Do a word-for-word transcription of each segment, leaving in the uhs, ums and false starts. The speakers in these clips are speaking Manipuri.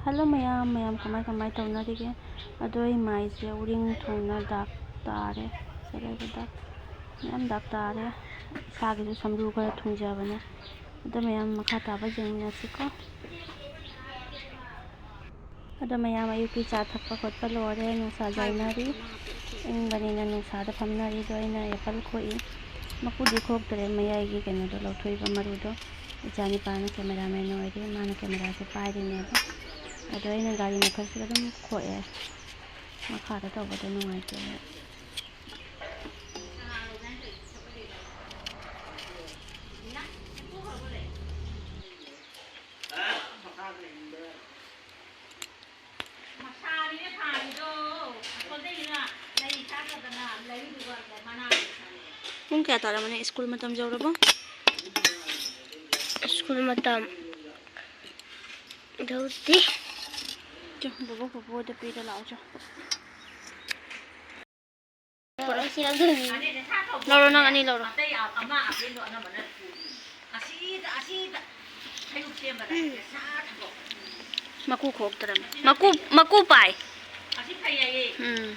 ꯍꯜꯂꯣ ꯃꯌꯥꯝ, ꯃꯌꯥꯝ ꯀꯃꯥꯏ ꯀꯃꯥꯏ ꯇꯧꯅꯔꯤꯒꯦ? ꯑꯗꯣ ꯑꯩ ꯃꯥꯏꯁꯦ ꯎꯔꯤꯡ ꯊꯨꯡꯅ ꯗꯥꯛ ꯇꯥꯔꯦ꯫ ꯁꯦ ꯂꯩꯕ ꯗꯥꯛ ꯃꯌꯥꯝ ꯗꯥꯛ ꯇꯥꯔꯦ꯫ ꯏꯁꯥꯒꯤꯁꯨ ꯁꯝꯕ꯭ꯔꯨ ꯈꯔ ꯊꯨꯡꯖꯕꯅꯦ꯫ ꯑꯗꯣ ꯃꯌꯥꯝ ꯃꯈꯥ ꯇꯥꯕ ꯌꯦꯡꯃꯤꯟꯅꯁꯤꯀꯣ꯫ ꯑꯗꯣ ꯃꯌꯥꯝ ꯑꯌꯨꯛꯀꯤ ꯆꯥ ꯊꯛꯄ ꯈꯣꯠꯄ ꯂꯣꯏꯔꯦ꯫ ꯅꯨꯡꯁꯥ ꯌꯥꯏꯅꯔꯤ꯫ ꯏꯪꯕꯅꯤꯅ ꯅꯨꯡꯁꯥꯗ ꯐꯝꯅꯔꯤ꯫ ꯑꯗꯣ ꯑꯩꯅ ꯑꯦꯄꯜ ꯈꯣꯛꯏ꯫ ꯃꯀꯨꯗꯤ ꯈꯣꯛꯇ꯭ꯔꯦ, ꯃꯌꯥꯏꯒꯤ ꯀꯩꯅꯣꯗꯣ ꯂꯧꯊꯣꯛꯏꯕ ꯃꯔꯨꯗꯣ꯫ ꯏꯆꯥꯅꯤꯄꯥꯅ ꯀꯦꯃꯦꯔꯥꯃꯦꯟ ꯑꯣꯏꯔꯤ, ꯃꯥꯅ ꯀꯦꯃꯦꯔꯥꯁꯦ ꯄꯥꯏꯔꯤꯅꯦꯕ꯫ ꯑꯗꯣ ꯑꯩꯅ ꯒꯥꯔꯤ ꯃꯊꯛꯁꯤꯗ ꯑꯗꯨꯝ ꯈꯣꯛꯑꯦ, ꯃꯈꯥꯗ ꯇꯧꯕꯗꯣ ꯅꯨꯡꯉꯥꯏꯇꯦꯅ꯫ ꯄꯨꯡ ꯀꯌꯥ ꯇꯥꯔꯝꯃꯅꯤ? ꯁ꯭ꯀꯨꯜ ꯃꯇꯝ ꯌꯧꯔꯕꯣ? ꯁ꯭ꯀꯨꯜ ꯃꯇꯝ ꯌꯧꯗꯦ꯫ ꯆꯣ, ꯕꯣꯕꯣꯛ ꯄꯨꯄꯨ ꯍꯣꯏꯗ ꯄꯤꯔ ꯂꯥꯛꯑꯣ ꯆꯣ꯫ ꯂꯧꯔꯣ, ꯅꯪ ꯑꯅꯤ ꯂꯧꯔꯣ꯫ ꯃꯀꯨ ꯈꯣꯛꯇ꯭ꯔꯕꯅꯤ꯫ ꯃꯀꯨ, ꯃꯀꯨ ꯄꯥꯏ꯫ ꯎꯝ꯫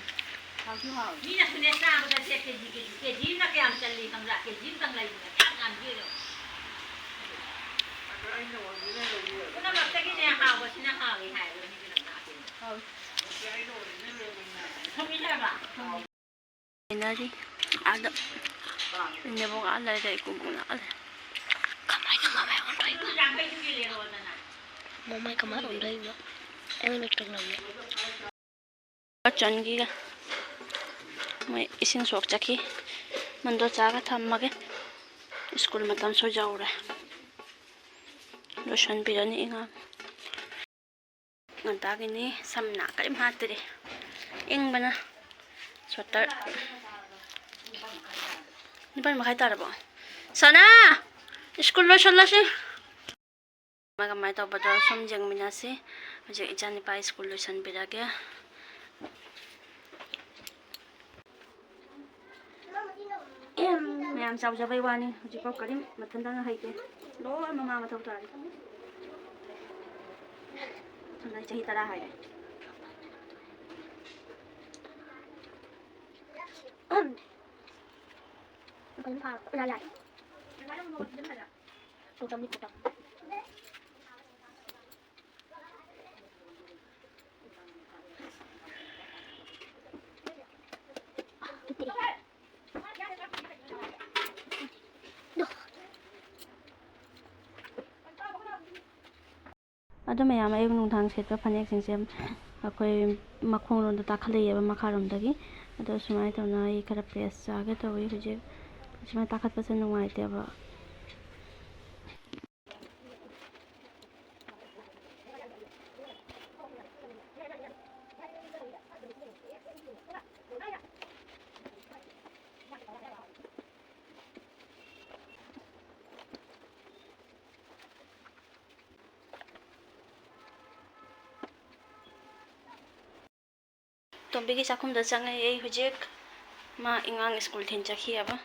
ꯃꯤꯅꯁꯨꯅꯦ ꯆꯥꯕꯗ ꯁꯦ ꯀꯦꯖꯤ, ꯀꯦꯖꯤ, ꯀꯦꯖꯤ ꯑꯃꯅ ꯀꯌꯥꯝ ꯆꯜꯂꯤ ꯈꯪꯕ꯭ꯔꯥ? ꯀꯦꯖꯤ ꯑꯃꯇꯪ ꯂꯩꯕꯗ ꯀꯌꯥꯝ ꯌꯥꯝꯒꯦꯗꯣ꯫ ꯄꯨꯝꯅꯃꯛꯇꯒꯤꯅꯦ ꯍꯥꯎꯕꯁꯤꯅ ꯍꯥꯎꯋꯤ ꯍꯥꯏꯕ ꯃꯤꯗꯨꯅ ꯉꯥꯛꯇꯅꯤ꯫ ꯍꯥꯏꯅꯔꯤ꯫ ꯑꯥꯗ ꯏꯅꯦꯕꯣꯛ ꯑꯥ ꯂꯩꯔꯦ, ꯏꯀꯨꯕꯣꯛꯅ ꯑꯥ ꯂꯩꯔꯦ꯫ ꯀꯃꯥꯏꯅ ꯃꯃꯥꯏ ꯑꯣꯟꯊꯣꯛꯏꯕ? ꯃꯃꯥꯏ ꯀꯃꯥꯏꯅ ꯑꯣꯟꯊꯣꯛꯏꯕ? ꯑꯩꯉꯣꯟꯗ ꯇꯣꯛꯂꯝꯃꯦ꯫ ꯆꯟꯒꯤꯒ ꯃꯣꯏ ꯏꯁꯤꯡ ꯁꯣꯛ ꯆꯠꯈꯤ꯫ ꯃꯟꯗꯣ ꯆꯥꯒ ꯊꯝꯃꯒꯦ꯫ ꯁ꯭ꯀꯨꯜ ꯃꯇꯝꯁꯨ ꯌꯧꯔꯦ꯫ ꯂꯣꯏꯁꯟꯕꯤꯔꯅꯤ ꯏꯉꯥꯡ꯫ ꯉꯟꯇꯥꯒꯤꯅꯤ, ꯁꯝꯅ ꯀꯔꯤꯝ ꯍꯥꯠꯇ꯭ꯔꯤ꯫ ꯏꯪꯕꯅ ꯁ꯭ꯋꯦꯇꯔ꯫ ꯅꯤꯄꯥꯟ ꯃꯈꯥꯏ ꯇꯥꯔꯕꯣ? ꯁꯅꯥ! ꯁ꯭ꯀꯨꯜ ꯂꯣꯏꯁꯜꯂꯁꯤ꯫ ꯀꯃꯥꯏ ꯀꯃꯥꯏ ꯇꯧꯕꯗꯣ ꯁꯨꯝ ꯌꯦꯡꯃꯤꯟꯅꯁꯤ꯫ ꯍꯧꯖꯤꯛ ꯏꯆꯥꯅꯤꯄꯥ ꯁ꯭ꯀꯨꯜ ꯂꯣꯏꯁꯟꯕꯤꯔꯒꯦ꯫ ꯃꯌꯥꯝ ꯆꯥꯎꯖꯕꯩ ꯋꯥꯅꯤ, ꯍꯧꯖꯤꯛꯐꯥꯎ ꯀꯔꯤꯝ ꯃꯊꯟꯇꯅ ꯍꯩꯇꯦ꯫ ꯂꯣꯏ ꯃꯃꯥ ꯃꯊꯧ ꯇꯥꯔꯤ꯫ ꯅꯪ ꯆꯍꯤ ꯇꯔꯥ ꯍꯥꯏꯔꯦ꯫ ꯀꯩꯅꯣ ꯐꯥꯔꯛꯄ ꯂꯥꯏ ꯂꯥꯛꯑꯦ꯫ ꯇꯧ ꯆꯪꯉꯤ ꯄꯣꯠꯇꯣ꯫ ꯑꯗꯨ ꯃꯌꯥꯝ ꯑꯌꯨꯛ ꯅꯨꯡꯗꯥꯡ ꯁꯦꯠꯄ ꯐꯅꯦꯛꯁꯤꯡꯁꯦ ꯑꯩꯈꯣꯏ ꯃꯈꯣꯡꯂꯣꯝꯗ ꯇꯥꯈꯠꯂꯛꯑꯦꯕ, ꯃꯈꯥꯔꯣꯝꯗꯒꯤ꯫ ꯑꯗꯣ ꯁꯨꯃꯥꯏꯅ ꯇꯧꯅ ꯑꯩ ꯈꯔ ꯄ꯭ꯔꯦꯁ ꯆꯥꯒꯦ ꯇꯧꯋꯤ ꯍꯧꯖꯤꯛ꯫ ꯁꯨꯃꯥꯏꯅ ꯇꯥꯈꯠꯄꯁꯦ ꯅꯨꯡꯉꯥꯏꯇꯦꯕ꯫ ꯇꯣꯝꯕꯤꯒꯤ ꯆꯥꯛꯈꯨꯝꯗ ꯆꯪꯉꯛꯑꯦ ꯑꯩ ꯍꯧꯖꯤꯛ꯫ ꯃꯥ ꯑꯉꯥꯡ ꯁ꯭ꯀꯨꯜ ꯊꯤꯟ ꯆꯠꯈꯤꯑꯕ꯫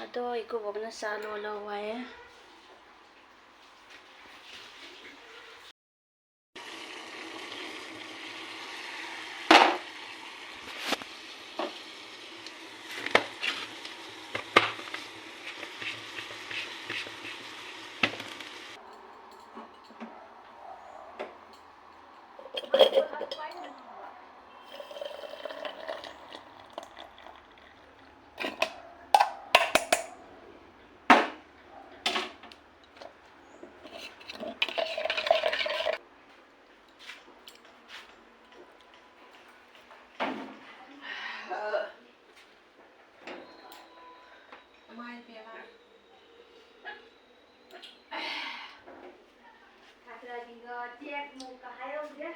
ꯑꯗꯣ ꯏꯀꯨꯕꯣꯛꯅ ꯆꯥ ꯂꯣꯜꯂꯣ ꯍꯥꯏꯌꯦ꯫ ꯏꯃꯥꯏ ꯄꯦꯝꯃ꯫ ꯁꯥꯇ꯭ꯔꯁꯤꯡꯗꯣ ꯆꯦꯛ ꯅꯨꯡꯀ ꯍꯥꯏꯍꯧꯗꯦ꯫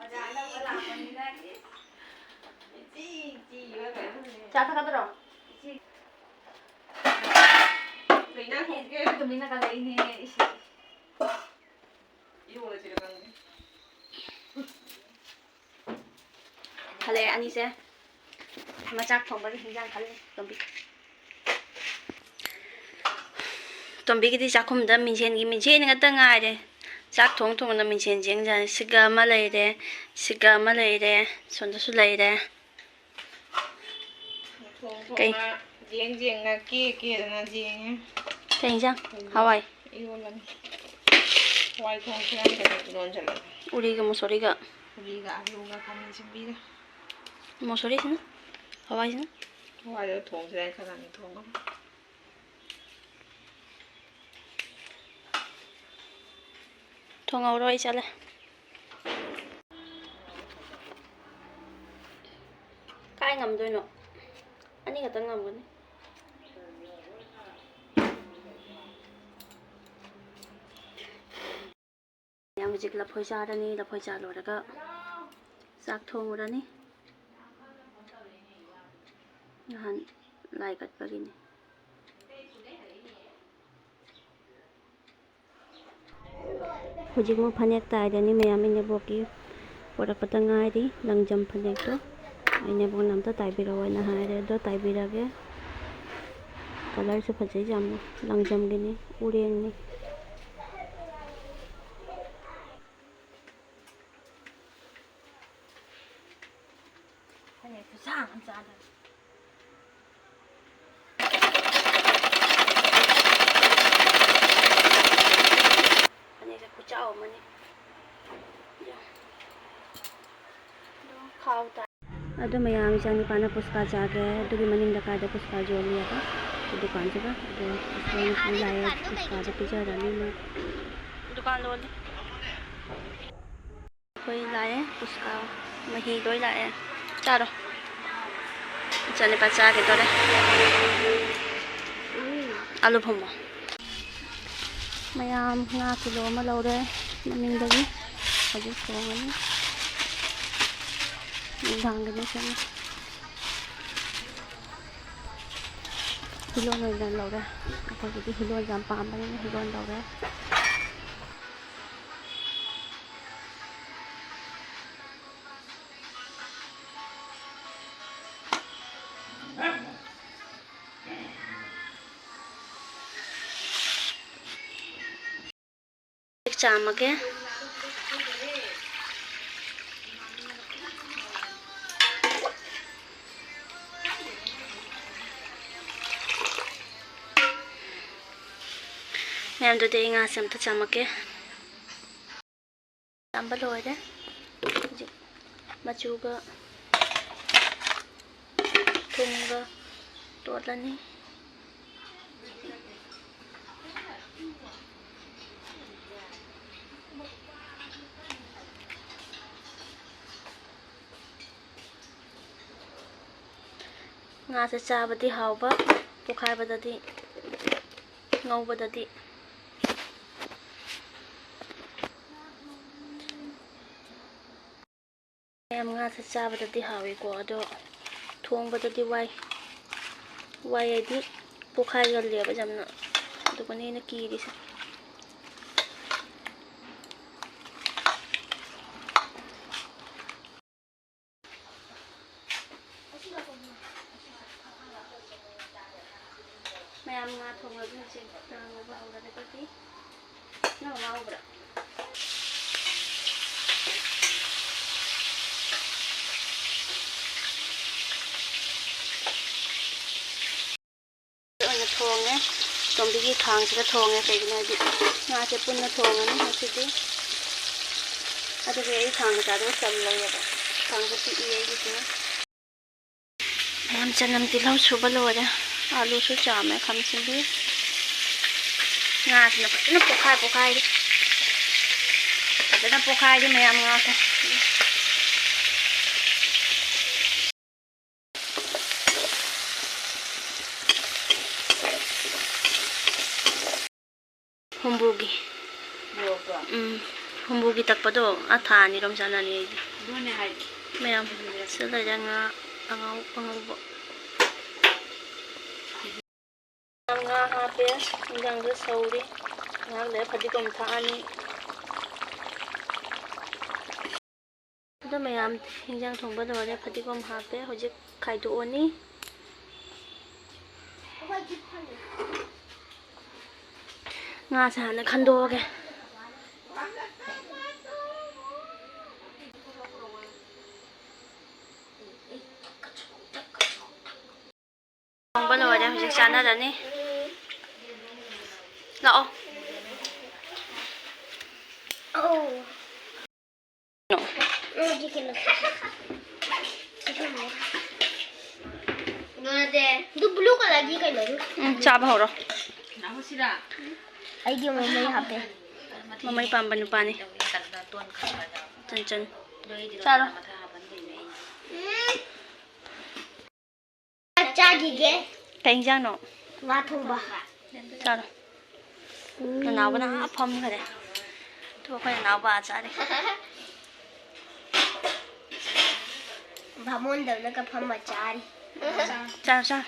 ꯑꯣꯖꯥ ꯑꯅꯧꯕ ꯂꯥꯛꯄꯅꯤꯅ ꯏꯆꯤ ꯆꯤꯕ ꯀꯩꯅꯣꯝꯅꯦ꯫ ꯆꯥ ꯊꯛꯀꯗ꯭ꯔꯣ? ꯏꯆꯤ꯫ ꯀꯩ ꯏꯟꯖꯥꯡ ꯊꯣꯡꯒꯦ? ꯇꯨꯃꯤꯟꯅ ꯀꯜꯂꯛꯏꯅꯦ ꯏꯁꯤ꯫ ꯏꯔꯣꯜꯂꯁꯤꯔ ꯈꯪꯗꯦ꯫ ꯈꯜꯂꯦ ꯑꯅꯤꯁꯦ꯫ ꯃꯆꯥꯛ ꯊꯣꯡꯕꯒꯤ ꯍꯤꯟꯖꯥꯡ ꯈꯜꯂꯤ ꯇꯣꯝꯕꯤ꯫ ꯇꯣꯝꯕꯤꯒꯤꯗꯤ ꯆꯥꯛꯈꯨꯝꯗ ꯃꯤꯡꯁꯦꯟꯒꯤ ꯃꯤꯡꯁꯦꯟ ꯉꯥꯛꯇ ꯉꯥꯏꯔꯦ꯫ ꯆꯥꯛ ꯊꯣꯡ ꯊꯣꯡꯅ ꯃꯤꯡꯁꯦꯟ ꯌꯦꯡꯖꯥꯠꯅꯤ꯫ ꯁꯤꯒ ꯑꯃ ꯂꯩꯔꯦ, ꯁꯤꯒ ꯑꯃ ꯂꯩꯔꯦ, ꯁꯣꯝꯗꯁꯨ ꯂꯩꯔꯦ꯫ ꯊꯣꯡ ꯀꯩ? ꯊꯣꯡꯅ ꯌꯦꯡ ꯌꯦꯡꯅ ꯀꯦ ꯀꯦꯗꯅ ꯌꯦꯡꯉꯦ꯫ ꯀꯩ ꯏꯟꯖꯥꯡ? ꯍꯋꯥꯏ꯫ ꯏꯔꯣꯜꯂꯅꯤ꯫ ꯍꯋꯥꯏ ꯊꯣꯡꯁꯤꯔ ꯈꯪꯗꯦ, ꯏꯔꯣꯟꯖꯜꯂꯒꯦ꯫ ꯎꯔꯤꯒ ꯃꯨꯁꯣꯔꯤꯒ꯫ ꯎꯔꯤꯒ ꯑꯂꯨꯒ ꯈꯥꯃꯦꯟ ꯑꯁꯤꯟꯕꯤꯒ꯫ ꯃꯨꯁꯣꯔꯤꯁꯤꯅ? ꯍꯋꯥꯏꯁꯤꯅ? ꯍꯋꯥꯏꯗꯣ ꯊꯣꯡꯁꯤꯔ ꯈꯜꯂꯝꯃꯤ, ꯊꯣꯡꯉꯅꯤ꯫ ꯊꯣꯡꯍꯧꯔꯣ, ꯑꯩ ꯆꯠꯂꯦ꯫ ꯀꯥꯏ ꯉꯝꯗꯣꯏꯅꯣ? ꯑꯅꯤ ꯈꯛꯇꯪ ꯉꯝꯒꯅꯤ꯫ ꯃꯌꯥꯝ ꯍꯧꯖꯤꯛ ꯂꯐꯣꯏ ꯆꯥꯔꯅꯤ꯫ ꯂꯐꯣꯏ ꯆꯥ ꯂꯣꯏꯔꯒ ꯆꯥꯛ ꯊꯣꯡꯉꯨꯔꯅꯤ꯫ ꯅꯍꯥꯟ ꯂꯥꯏ ꯀꯠꯄꯒꯤꯅꯤ꯫ ꯍꯧꯖꯤꯛꯃꯛ ꯐꯅꯦꯛ ꯇꯥꯏꯔꯅꯤ ꯃꯌꯥꯝ꯫ ꯏꯅꯦꯝꯕꯣꯛꯀꯤ ꯄꯣꯔꯛꯄꯗ ꯉꯥꯏꯔꯤ ꯂꯪꯖꯝ ꯐꯅꯦꯛꯇꯣ꯫ ꯏꯅꯦꯝꯕꯣꯛꯅ ꯑꯝꯇ ꯇꯥꯏꯕꯤꯔꯛꯑꯣꯅ ꯍꯥꯏꯔꯦ, ꯑꯗꯣ ꯇꯥꯏꯕꯤꯔꯒꯦ꯫ ꯀꯂꯔꯁꯨ ꯐꯖꯩ ꯌꯥꯝꯅ, ꯂꯪꯖꯝꯒꯤꯅꯤ, ꯎꯔꯦꯡꯅꯤ꯫ ꯐꯅꯦꯛ ꯈꯨꯁꯥꯡ ꯑꯃ ꯆꯥꯗꯅ꯫ ꯐꯅꯦꯛꯁꯦ ꯈꯨꯆꯥꯎ ꯑꯃꯅꯤ꯫ ꯑꯗꯨ ꯃꯌꯥꯝ ꯏꯆꯥꯅꯨꯄꯥꯅ ꯄꯨꯁꯄꯥ ꯆꯥꯒꯦ꯫ ꯑꯗꯨꯒꯤ ꯃꯅꯤꯡꯗ ꯀꯥꯏꯗ ꯄꯨꯁꯄꯥ ꯌꯣꯜꯂꯤ ꯍꯥꯏꯕ ꯗꯨꯀꯥꯟꯁꯤꯗ꯫ ꯑꯗꯨ ꯄꯨꯁꯄꯥ ꯂꯥꯛꯑꯦ, ꯄꯨꯁꯄꯥꯗ ꯄꯤꯖꯔꯅꯤ ꯃꯥ꯫ ꯗꯨꯀꯥꯟ ꯂꯣꯜꯂꯤ꯫ ꯑꯩꯈꯣꯏ ꯂꯥꯛꯑꯦ, ꯄꯨꯁꯄꯥ ꯃꯍꯤ ꯂꯣꯏ ꯂꯥꯛꯑꯦ꯫ ꯆꯥꯔꯣ꯫ ꯏꯆꯥꯅꯨꯄꯥ ꯆꯥꯒꯦ ꯇꯧꯔꯦ꯫ ꯑꯂꯨ ꯐꯝꯃꯣ꯫ ꯃꯌꯥꯝ ꯉꯥ ꯀꯤꯂꯣ ꯑꯃ ꯂꯧꯔꯦ ꯃꯅꯤꯡꯗꯒꯤ꯫ ꯍꯧꯖꯤꯛ ꯊꯣꯡꯉꯅꯤ꯫ ꯅꯨꯡꯗꯥꯡꯒꯤꯅꯤ ꯁꯤꯅ꯫ ꯍꯤꯂꯣꯟ ꯑꯣꯏꯅ ꯂꯧꯔꯦ꯫ ꯑꯩꯈꯣꯏꯒꯤꯗꯤ ꯍꯤꯂꯣꯟ ꯌꯥꯝ ꯄꯥꯝꯕꯅꯤꯅ ꯍꯤꯂꯣꯟ ꯂꯧꯔꯦ꯫ ꯆꯥꯝꯃꯒꯦ꯫ ꯃꯌꯥꯝꯗꯨꯗꯤ ꯑꯩ ꯉꯥꯁꯦ ꯑꯝꯇ ꯆꯥꯝꯃꯛꯀꯦ꯫ ꯆꯥꯝꯕ ꯂꯣꯏꯔꯦ꯫ ꯍꯧꯖꯤꯛ ꯃꯆꯨꯒ ꯊꯨꯝꯒ ꯇꯣꯠꯂꯅꯤ꯫ ꯉꯥꯁꯦ ꯆꯥꯕꯗꯤ ꯍꯥꯎꯕ, ꯄꯣꯈꯥꯏꯕꯗꯗꯤ, ꯉꯧꯕꯗꯗꯤ꯫ ꯃꯌꯥꯝ, ꯉꯥꯁꯦ ꯆꯥꯕꯗꯗꯤ ꯍꯥꯎꯋꯤꯀꯣ, ꯑꯗꯣ ꯊꯣꯡꯕꯗꯗꯤ ꯋꯥꯏ꯫ ꯋꯥꯏ ꯍꯥꯏꯗꯤ ꯄꯣꯈꯥꯏꯒꯜꯂꯦꯕ ꯌꯥꯝꯅ꯫ ꯑꯗꯨꯒꯅꯦ ꯑꯩꯅ ꯀꯤꯔꯤꯁꯦ꯫ ꯃꯌꯥꯝ, ꯉꯥ ꯊꯣꯡꯕꯒꯤ ꯍꯧꯖꯤꯛ ꯉꯥ ꯉꯧꯕ ꯍꯧꯔꯒꯗꯤ꯫ ꯅꯪ ꯉꯥꯎꯕ꯭ꯔꯥ? ꯑꯣꯏꯅ ꯊꯣꯡꯉꯦ꯫ ꯇꯣꯝꯕꯤꯒꯤ ꯈꯥꯡꯁꯤꯗ ꯊꯣꯡꯉꯦ, ꯀꯩꯒꯤꯅꯣ ꯍꯥꯏꯗꯤ ꯉꯥꯁꯦ ꯄꯨꯟꯅ ꯊꯣꯡꯉꯅꯤ ꯉꯁꯤꯗꯤ꯫ ꯑꯗꯨꯒꯤ ꯑꯩ ꯈꯥꯡ ꯃꯆꯥꯗꯨꯒ ꯆꯜꯂꯣꯏꯌꯦꯕ, ꯈꯥꯡꯁꯦ ꯄꯤꯛꯏ ꯑꯩꯒꯤꯁꯤꯅ꯫ ꯃꯌꯥꯝ, ꯆꯅꯝ ꯇꯤꯜꯍꯧ ꯁꯨꯕ ꯂꯣꯏꯔꯦ꯫ ꯑꯥꯂꯨꯁꯨ ꯆꯥꯝꯃꯦ, ꯈꯥꯃꯦꯟ ꯑꯁꯤꯟꯕꯤ꯫ ꯉꯥꯁꯤꯅ ꯐꯖꯅ ꯄꯣꯛꯈꯥꯏ ꯄꯣꯛꯈꯥꯏꯔꯤ꯫ ꯐꯖꯅ ꯄꯣꯛꯈꯥꯏꯔꯤ ꯃꯌꯥꯝ, ꯉꯥꯁꯦ꯫ ꯍꯨꯝꯕꯨꯒꯤ꯫ ꯃꯣꯔꯣꯛꯇꯣ? ꯎꯝ, ꯍꯨꯝꯕꯨꯒꯤ ꯇꯛꯄꯗꯣ, ꯑꯥ, ꯊꯥ ꯑꯅꯤꯔꯣꯝ ꯆꯥꯅꯅꯤ ꯑꯩꯗꯤ꯫ ꯑꯗꯨꯅꯦ ꯍꯥꯏꯁꯦ꯫ ꯃꯌꯥꯝ, ꯁꯤꯗ ꯂꯩꯔꯦ ꯉꯥ ꯑꯉꯧ-, ꯑꯉꯧꯕ꯫ ꯉꯥ ꯍꯥꯞꯄꯦ, ꯏꯟꯖꯥꯡꯗꯣ ꯁꯧꯔꯤ꯫ ꯉꯥꯏꯍꯥꯛ ꯂꯩꯔ ꯐꯗꯤꯒꯣꯝ ꯊꯥꯛꯑꯅꯤ꯫ ꯑꯗꯣ ꯃꯌꯥꯝ, ꯏꯟꯖꯥꯡ ꯊꯣꯡꯕ ꯂꯣꯏꯔꯦ, ꯐꯗꯤꯒꯣꯝ ꯍꯥꯞꯄꯦ, ꯍꯧꯖꯤꯛ ꯈꯥꯏꯗꯣꯛꯑꯅꯤ꯫ ꯉꯥꯁꯦ ꯍꯥꯟꯅ ꯈꯟꯗꯣꯛꯑꯒꯦ꯫ ꯅꯔꯅꯤ꯫ ꯂꯥꯛꯑꯣ꯫ Oh. No, you can look. ꯑꯗꯨ ꯕ꯭ꯂꯨ ꯀꯂꯔꯒꯤ ꯀꯩꯅꯣꯗꯨ꯫ ꯎꯝ, ꯆꯥꯕ ꯍꯧꯔꯣ꯫ ꯑꯩꯒꯤ ꯃꯃꯩ ꯍꯥꯞꯄꯦ꯫ ꯃꯃꯩ ꯄꯥꯝꯕ ꯅꯨꯄꯥꯅꯤ꯫ ꯆꯟ ꯆꯟ꯫ ꯆꯥꯔꯣ꯫ ꯎꯝ꯫ ꯆꯥꯛ ꯆꯥꯈꯤꯒꯦ꯫ ꯀꯩ ꯏꯟꯖꯥꯡꯅꯣ? ꯉꯥ ꯊꯣꯡꯕ꯫ ꯆꯥꯔꯣ꯫ ꯅꯅꯥꯎꯕꯅ ꯑꯥ ꯐꯝꯈꯔꯦ꯫ ꯑꯗꯨꯒ ꯑꯩꯈꯣꯏ ꯅꯅꯥꯎꯕ ꯑꯥ ꯆꯥꯔꯤ꯫ ꯕꯥꯃꯣꯟꯗꯧꯅꯒ ꯐꯝꯃ ꯆꯥꯔꯤ꯫ ꯆꯥꯔꯣ, ꯆꯥꯔꯣ꯫